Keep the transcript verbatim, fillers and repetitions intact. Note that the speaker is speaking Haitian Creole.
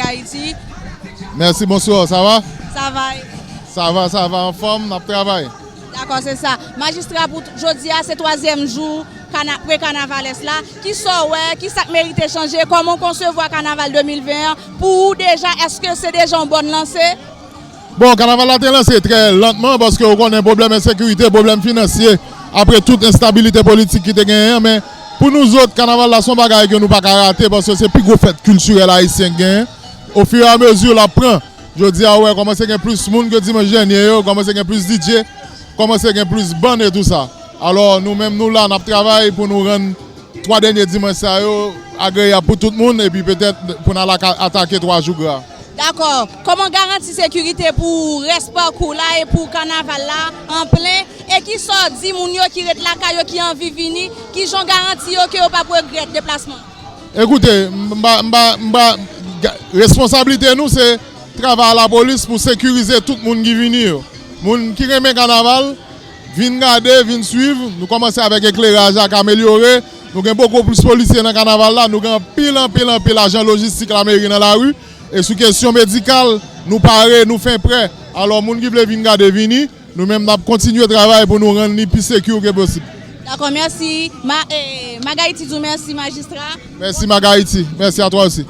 Ayiti. Mèsi, bonswa, sa va? Sa va? Sa va, sa va, anfòm, n ap travay. Dakò, se sa. Majistra, pou jodi a, se twazyèm jou kana- pre-kanavalès la. Kisa w wè, kisa k merite chanje, kòman w konsevwa kanaval de mil ven an? Pou ou deja, èske se deja yon bòn lanse? Bon, kanaval la te lanse trè lantman paske ou konnen pwoblèm ensekirite, pwoblèm finansye, apre tout enstabilite politik ki te genyen an, men pou nou zòt, kanaval la se yon bagay ke nou pa ka rate paske se pi gwo fèt kiltirèl ayisyen k genyen. Ofiramezi l ap pran. Jodi a, ou wè, kòmanse gen plis moun ke dimanch dènye yo, kòmanse gen plis D J, kòmanse gen plis bann e tou sa. Alò, nou menm, nou la, n ap travay pou nou rann twa dènye dimanch sa yo agreyab pou tout moun, epi petèt pou n al aka- atake twa jou gra. Dakò. Kòman garanti sekirite pou rès pakou la e pou kanaval la an plen? E kisa w di moun yo ki ret lakay yo, ki anvi vini, kijan w garanti yo ke yo p ap regrèt deplasman? Ekoute, m pa, m pa, m pa, ga- responsablite nou se travay lapolis pou sekirize tout moun ki vini yo. Moun ki renmen kanaval, vin gade, vin swiv. Nou kòmanse avèk ekleraj la k amelyore. Nou gen bokou plis polisye nan kanaval la. Nou gen anpil, anpil, anpil ajan lojistik lameri nan lari. E sou kesyon medikal, nou pare, nou fen prè. Alò, moun ki vle vin gade, vini. Nou menm, n ap kontinye travay pou nou rann li pi secure ke posib. Dakò, mèsi. Ma, eh, Magayiti di w mèsi, majistra. Mèsi, Magayiti. Mèsi a twa osi.